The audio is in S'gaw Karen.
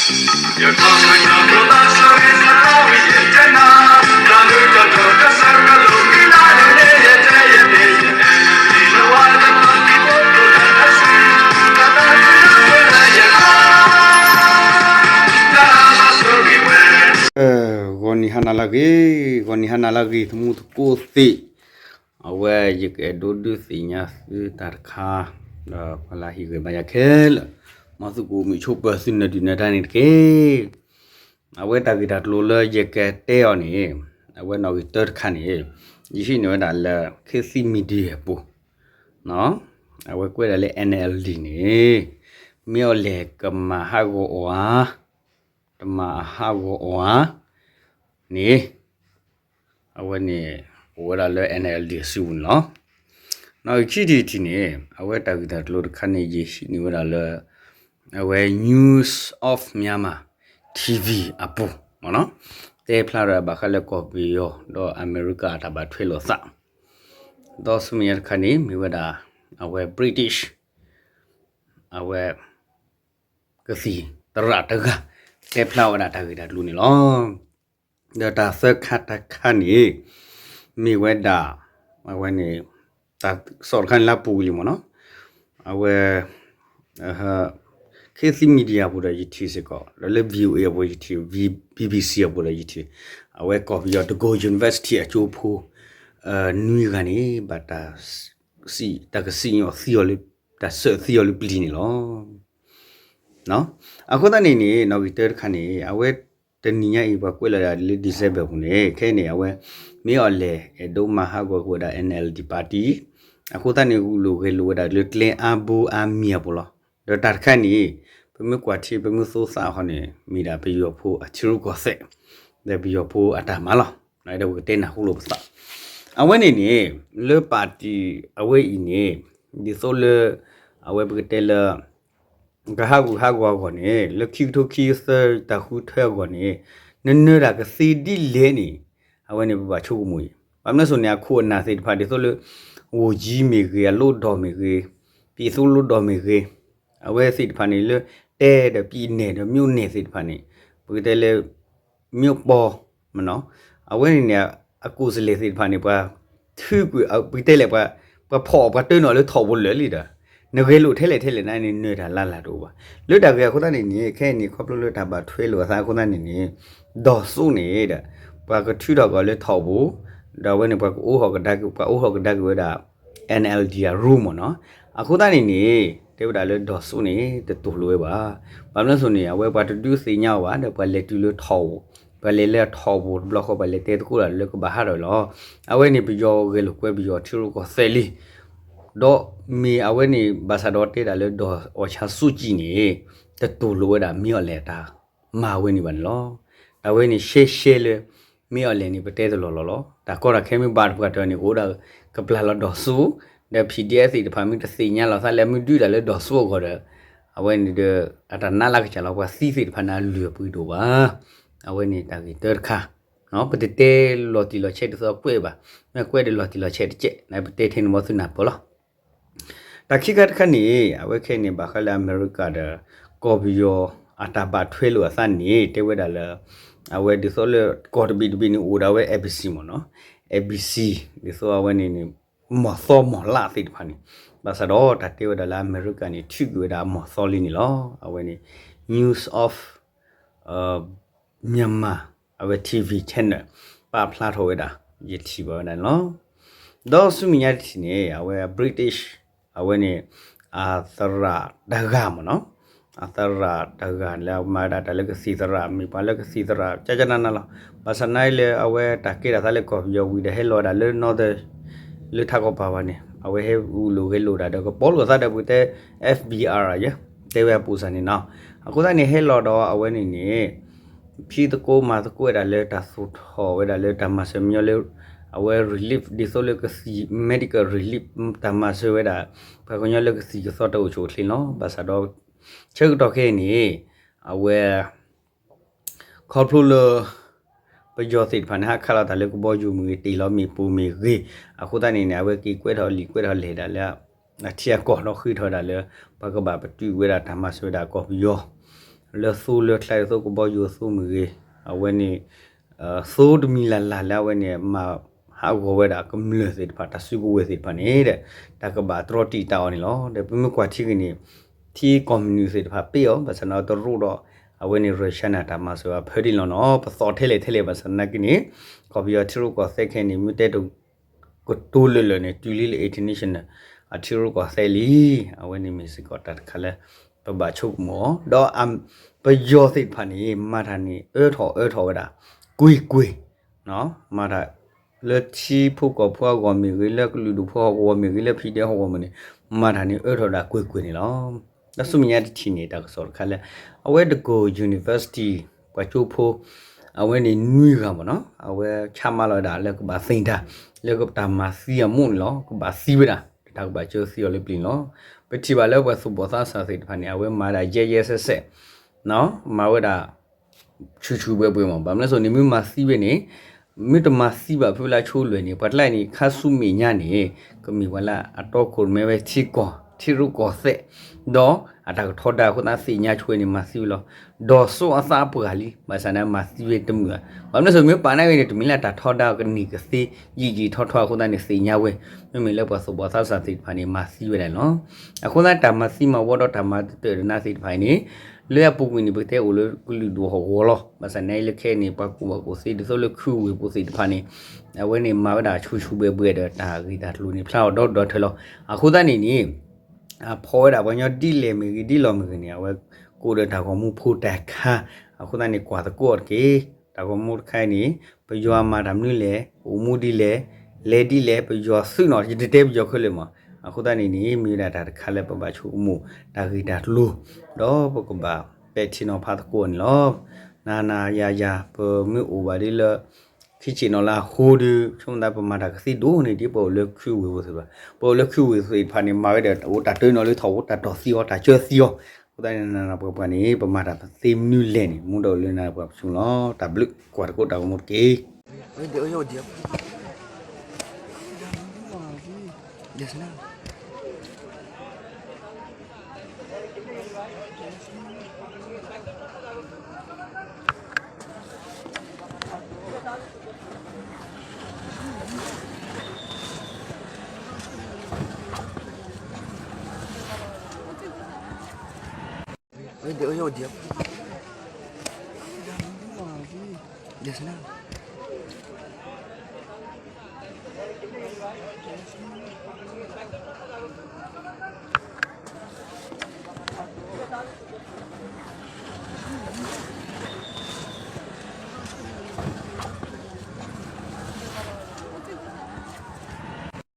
ဂီၤနံၤဟါနၤလၢအဂ့ၤ, ဂီၤနံၤဟါနၤလၢအဂ့ၤ သမူသကိးသ့ၣ်, အဝဲယကအဲၣ်ဒိးဒုးသ့ၣ်ညါသုတၢ်တခါ, ဒီးပှၤလၢဟ့ၣ်ဂံၢ်ဘါယၤခဲလၢာ်, မ်သုကအိၣ်မုာ်ဆိးပၢၤသုနၢၤဒုၣ်နၢၤဒါန့ၣ်တက့ၢ်. အဝဲတၢ်ဂ့ၢ်တၢ်ကျိၤလၢယကတဲအီၤန့ၣ်, အဝဲနီၣ်ဂံၢ်တၢတခါန့ၣ်, ယဟံးန့ၢ်ဝဲဒၣ်လၢ ခေတ်သစ် Media အပူၤ, အဝဲကွဲးဒၣ်လၢ NLD န့ၣ်, မ့ၢ်အီၤလဲၣ်ကမၤဟးဂီၤအီၤဧါ, တမၤဟးဂီၤအီၤဧါန့ၣ်, အဝဲန့ၣ် အိၣ်ဝဲဒၣ်လၢ NLD အစုပူၤန့ၣ်လီၤ. နီၣ်ဂံၢ်ခံထံၣ်တထံၣ်န့ၣ် အဝဲတၢ်ဂ့ၢ်တၢ်ကျိၤတခါန့ၣ် ယဟံးန့ၢ်ဝဲဒၣ်လၢ အဝဲ News of Myanmar TV အပူၤ, တဲဖျါဒီးဘၣ်ဃးလၢကီၢ်ပယီၤ ဒီးအမဲရကၤအတၢ်ဘၣ်ထွဲလိာ်သး, ဒီးဆူမဲာ်ညါတခါန့ၣ် မ့ၢ်ဝဲဒၣ် အဝဲ British အဝဲ ကသံၣ်သရၣ်တဂၤ တဲဖျါဝဲဒၣ်တၢ်ဂ့ၢ်တၢ်ကျိၤန့ၣ်လီၤ. ဒီးတၢ်သၢခါတခါန့ၣ် မ့ၢ်ဝဲဒၣ် အဝဲန့ၣ် တၢ်ကစီၣ်တခါန့ၣ်လၢအပူၤကွံာ်လံမ့ၢ်နီၤ, အဝဲ ခေတ်သစ် Media အပူၤဒီးယထံၣ်စ့ၢ်ကီး ဒီးလၢ VOA အပူၤယထံၣ်, BBC အပူၤဒီးယထံၣ်, အဝဲကီၢ်ပယီၤ Tagore University အကၠိဖိ နွံဂၤန့ၣ် ဘၣ် တၢ်ကစံၣ်ညီၣ်သံအီၤလၢ တၢ်စၢးသံအီၤလၢပျံၤန့ၣ်လီၤ. အဃိသတးန့ၣ်န့ၣ် နီၣ်ဂံၢ်တၢတခါန့ၣ် အဝဲတနံၤညါအံၤ ပှၤကွဲးလီၤဒၣ်လၢ December အပူၤန့ၣ် ခဲအံၤန့ၣ် အဝဲ မ့ၢ်အီၤလဲၣ် အဲၣ်ဒိးမၤဟးဂီၤကွံာ်ဝဲဒၣ် NLD party အဃိသတးန့ၣ် ဂုာ်လိာ်ဂဲၤလိာ်ဝဲဒၣ်လၢကျဲအါဘိအါမံၤအပူၤလီၤ. ဒီးတၢ်တခါန့ၣ် ပမ့ၢ်ကွၢ်ထံပမ့ၢ်သိသးအဃိန့ၣ် မ့ၢ်ဒၣ်ပယီၤဖိအထံရူၢ်ကီၢ်သဲး ဒီးပယီၤဖိအတၢ်မၤလီၤ. ဒီးပကတဲနၢ်ဟူလိာ်ပသး အဝဲန့ၣ်န့ၣ် လၢ party အဝဲအံၤန့ၣ် ဒ်သိးလၢ အဝဲပကတဲလၢ ကဟးဂူာ်ဟးဂီၤအဂီၢ်န့ၣ် လၢခံကထိခံဆံသၢတၢ်ဃုထၢအဂီၢ်န့ၣ် နနၢၤတၢ်ကသ့ဒ်လဲၣ်န့ၣ် အဝဲန့ၣ်ပဘၣ်ဆိကမိၣ်အံၤ ဘၣ်မနုၤအဃိန့ၣ် အခိၣ်အနၢ်သ့ၣ်တဖၣ်ဒ်သိးလၢ ဝန်ကြီးမ့ၢ်ဂ့ၤ အလွှတ်တော်မ့ၢ်ဂ့ၤ ပြည်သူ့လွှတ်တော်မ့ၢ်ဂ့ၤ အဝဲသ့ၣ်တဖၣ်န့ၣ်လၢ တဲဒီး ပြည်နယ် ဒီး မြို့နယ် သ့ၣ်တဖၣ်န့ၣ် ပကတဲလၢ မြို့ပေါ် မ့ၢ်နီၤ အဝဲန့ၣ်န့ၣ် အကိုယ်စားလှယ်သ့ၣ်တဖၣ်န့ၣ် ပှၤထုးကွံာ် ပကတဲလဲၣ် ပှၤဖီၣ်အီၤ ပှၤတၢနုာ်အီၤလၢထိၣ်ဖိလၢာ်လံဒီး နဂဲၤလိာ်ထဲလဲၣ်ထဲလဲၣ်န့ၣ် နနၢၤတၢ်လၢ်လၢ်တအိၣ်ဘၣ်. လၢတၢ်ဂ့ၢ်အဃိသတးန့ၣ်န့ၣ် ခဲအံၤန့ၣ် ခီဖျိလၢတၢ်ဘၣ်ထွဲလိာ်အသးအဃိသတးန့ၣ်န့ၣ် ဒီးစူန့ၣ်ဒီး ပှၤကထုးထီၣ်ကီးလၢထိၣ်ဖိ ဒီးအဝဲန့ၣ် ပှၤကအိးထီၣ်ကဒါက့ၤ ပှၤအိးထီၣ်ကဒါက့ၤဝဲဒၣ် NLD အ room မ့ၢ်နီၤ. အဃိသတးန့ၣ်န့ၣ် တဲဝဲဒၣ်လၢဒီးစူန့ၣ် တတိာ်လိာ်ဝဲဘၣ်. ဘၣ်မနုၤအဃိန့ၣ် အဝဲပှၤတဒုးသ့ၣ်ညါအီၤဘၣ် ဒီးပှၤလဲၤတုၤလၢထိၣ်ဖိ ပှၤလဲၤလၢထိၣ်ဖိတဘျီဃီ ပှၤလဲၤတဲသကိးတၢ်လၢကဘၣ်ဟးထီၣ်လီၤ. အဝဲန့ၣ် ပယီၤဂဲၤလိာ်ကွဲပယီၤထံရူၢ်ကီၢ်သဲးလံ ဒီးမ့ၢ်အဝဲန့ၣ် ဘၣ်ဆၣ်ဒီးတဲဒၣ်လၢ ဒီးစူကံန့ၣ် တတိာ်လိာ်ဝဲဒၣ် မ့ၢ်အီၤလဲၣ်တၢ်မၤဝဲန့ၣ်ဘၣ်န့ၣ်လီၤ. တၢ်ဝဲန့ၣ်ရှဲရှဲလၢ မ့ၢ်အီၤလဲၣ်န့ၣ် ပတဲတလီၢ်လီၢ်လီၤ. တၢ်ကီတၢ်ခဲမ့ၢ်ဘၣ်တပှၤတၢၢ်န့ၣ် အိၣ်ဒၣ်ကပျၢ်လီၤဒီးစူ ဒီး PDF သ့ၣ်တဖၣ်မ့ၢ်တသ့ၣ်ညါလီၤသးလၢမ့ၢ်ဒုးဒၣ်လၢဒီးစူအဂီၢ်ဒီး အဝဲန့ၣ်ဒီး အတၢ်နးလၢကစၢ်လီၤ ပှၤသံသ့ၣ်တဖၣ်န့ၣ် အလုၢ်အပှ့ၤတအိၣ်ဘၣ်. အဝဲန့ၣ်တၢ်ဂ့ၢ်တၢတခါ ပတတဲလီၤတံၢ်လီၤဆဲးဒ်သိးကွဲးဘၣ်, မ့ၢ်ကွဲးဒီးလီၤတံၢ်လီၤဆဲးတကဲး ပတဲထဲန့ၣ်ဘီသုနၢ်ပၢၢ်လီၤ. တၢ်ခံခါတခါန့ၣ် အဝဲခဲအံၤန့ၣ် ဘၣ်ဃးလၢအမဲရကၤဒီး ကီၢ်ပယီၤအတၢ်ဘၣ်ထွဲလိာ်အသးန့ၣ် တဲဝဲဒၣ်လၢ အဝဲဒ်သိးလၢ ကီၢ်တဘ့ၣ်တဘ့ၣ်န့ၣ် အိၣ်ဒၣ်ဝဲ embassy မ့ၢ်နီၤ, embassy ဒ်သိးအဝဲန့ၣ်န့ၣ် မီၢ်သီမီၢ်လးသ့ၣ်တဖၣ်န့ၣ် ဘၣ်ဆၣ်ဒီးတၢ်တဲဝဲဒၣ်လၢအမဲရကၤန့ၣ် ထုးကွံာ်ဝဲဒၣ်အမီၢ်သီလံန့ၣ်လီၤ. အဝဲန့ၣ် News of Myanmar အဝဲ TV channel ပာ်ဖျါထီၣ်ဝဲဒၣ် ယထံၣ်ဘၣ်ဝဲဒၣ်န့ၣ်လီၤ. ဒီးဆူမဲာ်ညါတထံၣ်န့ၣ် အဝဲ British အဝဲန့ၣ် အသရၣ်တဂၤမ့ၢ်နီၤ, အသရၣ်တဂၤလၢအမၤဝဲဒၣ်တၢ်လၢကသံၣ်သရၣ် မ့ၢ်ပှၤလၢကသံၣ်သရၣ် ကကနနလီၤ. ဘၣ်ဆၣ်နာ်လၢအဝဲတၢ်ကဲထီၣ်သးလၢကီၢ်ပယီၤဝံၤဒီး ဟဲလီၤဝဲဒၣ်လၢ Northern လၢထးကီၢ်ပၤဝဲန့ၣ် အဝဲဟဲဂုာ်လိာ်ဂဲၤလိာ်ဒၣ်ဒီး ကပီၤလိာ်အသးဒီးပကတဲ FBI ယဲ တဲဝဲအပူၤစၢ်န့ၣ်နီၤ. အဃိသတးန့ၣ် ဟဲလီၤဒီးအဝဲန့ၣ်န့ၣ် ဖံးသကိးမၤသကိးဝဲဒၣ်လၢတၢ်သူၣ်ထီၣ်ဝဲဒၣ်လၢတၢ်မၤစၢၤမညီလၢ အဝဲ relief ဒ်သိးလၢကသံၣ် medical relief တၢ်မၤစၢၤဝဲဒၣ် ပှၤကညီလၢကသံၣ်ကသီတၢ်အိၣ်ဆူၣ်အိၣ်ချ့န့ၣ်လီၤ. ဘၣ်ဆၣ်ဒီး ဆၢကတီၢ်ခဲအံၤန့ၣ် အဝဲ ခီဖျိလၢ ပယီၤသ့ၣ်တဖၣ်န့ၣ် ဟးခးလီၤတၢ်လၢကဘီယူၤမ့ၢ်ဂ့ၤ တ့ၢ်လီၤမ့ၣ်ပိၢ်မ့ၢ်ဂ့ၤ အဃိသတးန့ၣ်န့ၣ် အဝဲက့ၤကွဲးထီၣ်လံာ်ကွဲးထီၣ်လဲၢ်ဒၣ်လၢ အထံအကီၢ်ဒီးဃ့ထီၣ်ဝဲဒၣ်လၢ ပှၤကဘၣ်ပတုာ်ဝဲဒၣ်တၢ်မၤစၢၤဝဲဒၣ်ကီၢ်ပယီၤ လၢသိလၢချါ သိကဘီယူၤသိမ့ၢ်ဂ့ၤ, အဝဲန့ၣ် သိတမံၤလၢ်လၢ်လၢအဝဲန့ၣ် မၤဟးဂီၤဝဲဒၣ်ကမျၢၢ်သ့ၣ်တဖၣ် တၢ်စုကဝဲၤသ့ၣ်တဖၣ်န့ၣ်ဒီး တၢ်ကဘၣ်တြီတံာ်တာ်အီၤန့ၣ်လီၤ. ဒီးပမ့ၢ်ကွၢ်ထံက့ၤန့ၣ် ထံကီၢ်မနုၤသ့ၣ်တဖၣ်ပ့ၢ်အီၤ ဘၣ်ဆၣ်န့ၣ်တရူးဒီး အဝဲန့ၣ် Russia န့ၣ် တၢ်မၤစၢၤအဖၢဒ်လီၤနီၤ ပသီထဲလဲၣ်ထဲလဲၣ် ဘၣ်ဆၣ်သနာ်က့န့ၣ် ကီၢ်ပယီၤထံရူၢ်ကီၢ်သဲးခဲအံၤန့ၣ် မ့ၢ်တဲတ ကတိၤလၢာ်လၢာ်န့ၣ် တုၤလံလၢ international အထံရူၢ်ကီၢ်သဲးလံ. အဝဲန့ၣ်မ့ၢ်စ့ၢ်ကီးတၢ်တခါလၢ ပဘၣ်ဆိကမိၣ်အီၤ ဒီး ပယီၤသ့ၣ်တဖၣ်န့ၣ် မၤတၢ်န့ၣ် အၢထီၣ်အၢထီၣ်ဝဲဒၣ် ကွ့ၢ်ကွ့ၢ် မၤတၢ် လၢထံဖိကီၢ်ဖိအဂီၢ်မ့ၢ်ဂ့ၤ လၢကလုာ်ဒူၣ်ဖိအဂီၢ်မ့ၢ်ဂ့ၤ လၢ ဖံဒဲး အဂီၢ်မ့ၢ်န့ၣ် မၤတၢ်န့ၣ်အၢထီၣ်ဝဲဒၣ်ကွ့ၢ်ကွ့ၢ်န့ၣ်လီၤ. ဒီးဆူမဲာ်ညါတထံၣ်န့ၣ် တၢ်ကစီၣ်တခါလၢ အဝဲတကီၢ် university ပှၤကၠိဖိ အဝဲန့ၣ်နွံဂၤမ့ၢ်နီၤ အဝဲဆါမါလီၤဝဲဒၣ်လၢကဘၣ်သ့ၣ်တၢ် လၢကတၢ်မၤသံအမိၢ်န့ၣ်လီၤ. ကဘၣ်သံဝဲဒၣ် တၢ်ကဘၣ်ကၢသံအီၤလၢပျံၤန့ၣ်လီၤ. ပထံၣ်ဘၣ်လၢပှၤသူၣ်ဘီၣ်သးစၢ်သ့ၣ်တဖၣ်န့ၣ် အဝဲမၤဒၣ်ယဲယဲစဲးစဲး မၤဝဲဒၣ် ဆူၣ်ဆူၣ်ဘှဲဘှဲမး ဘၣ်မနုၤစိၤန့ၣ် မ့ၢ်မၤသံဝဲန့ၣ် မ့ၢ်တမၤသံဘၣ်ဖဲလၢအဆိလွဲၢ်န့ၣ် ပှၤတကျါန့ၣ် ခါဆူမဲာ်ညါန့ၣ် ကမ့ၢ်ပှၤလၢအတီခိၣ်ရိၣ်မဲဝဲထံကီၢ် ထံရူၢ်ကီၢ်သဲး ဒီးအတၢ်ကထီဒါအဃိသတးသ့ၣ်ညါဆိဝဲန့ၣ် မၤသံဝဲလီၤ. ဒီးစိအသးအပှၢ်လံ ဘၣ်ဆၣ်န့ၣ် မၤသံဝဲတမုာ်ဘၣ်. ဘၣ်မနုၤစိၤမ့ၢ်ပာ်န့ၢ်ဝဲန့ၣ် တမ့ၢ်လၢတၢ်ထီဒါကန့ၢ်ကသ့ ယံာ်ယံာ်ထီထီအဃိသတးန့ၣ် သ့ၣ်ညါဝဲ မ့မ့ၢ်လၢပှၤသူၣ်ဘီၣ်သးစၢ်သ့ၣ်တဖၣ်န့ၣ် မၤသံဝဲဒၣ်န့ၣ်လီၤ. အဃိသတးတၢ်မၤသံမၤဝီဒီးတၢ်မၤတတၢာ်တနါသ့ၣ်တဖၣ်အံၤန့ၣ် လၢအပူၤကွံာ်န့ၣ် ပကတဲအိၣ်လၢကလုာ်ဒူၣ်ဟီၣ်ကဝီၤလီၤ. ဘၣ်ဆၣ်န့ၣ်လၢခဲအံၤန့ၣ် ပှၤကူၣ်ဘၣ်ကူၣ်သ့ဒ်သိးလၢခုဝ့ၢ်ပူၤသ့ၣ်တဖၣ်န့ၣ် အဝဲန့ၣ်မၤဝဲဒၣ်ဆူၣ်ဆူၣ်ဘှဲဘှဲဒီးတၢ်ဂ့ၢ်တၢ်ကျိၤန့ၣ် ဖျါအီၤဒီဒီထၢလီၤ. အဃိသတးန့ၣ်န့ၣ် အဖီၣ်ဝဲဒၣ်ပှၤကညီဒ်လဲၣ်မ့ၢ်ဂ့ၤဒ်လဲၣ်မ့ၢ်ဂ့ၤန့ၣ် အဝဲကိးဒီးတၢ်ဂီၤမူဖိတၢ်ခါ အဃိသတးန့ၣ် ကွၢ်သကိးအီၤတက့ၢ်. တၢ်ဂီၤမူတခါအံၤန့ၣ် ပယီၤမၤတၢ်မနုၤလဲၣ် အိၣ်မူဒ်လဲၣ် လဲၤဒ်လဲၣ် ပယီၤသုးနီၤ ယတတဲပယီၤခဲလၢာ်မး. အဃိသတးန့ၣ်န့ၣ် မ့ၢ်ဝဲဒၣ်တၢ်တခါလၢပဘၣ်ဆိကမိၣ် တၢ်ဂ့ၢ်တၢ်ကျိၤ ဒီးပကဘၣ်ပဲာ်ထံနီၤဖးသကိးန့ၣ်လီၤ. နၤနၤယၤယၤ ပမ့ၢ်အိၣ်ဘၣ်ဒ်လၢ ခံဆ့ၣ်နီၤလၢအဃိဒီး ဆိကမိၣ်သးပမၤတၢ်ကသ့ဒိၣ်န့ၣ် ဒ်ပှၤအိၣ်လၢခုဝ့ၢ်ပူၤသ့ၣ်တဖၣ် ပှၤအိၣ်လၢခုဝ့ၢ်သ့ၣ်တဖၣ်န့ၣ် မၤဝဲဒီးအိၣ်တၢ်တၢ်နီၤလၢထီၣ် အိၣ်တၢ်တီၢ်သံအီၤ တၢ်ကၢသံအီၤ. အဃိသတးန့ၣ် နၤနၤပှၤပှၤန့ၣ် ပမၤတၢ်သ့မနုၤလဲၣ်န့ၣ် မူဒီးလၢနၤပှၤပဆူၣ်လီၤ. တၢ်ဘျုး ကွၢ်သကိးတၢ်ဂီၤမူတက့ၢ်.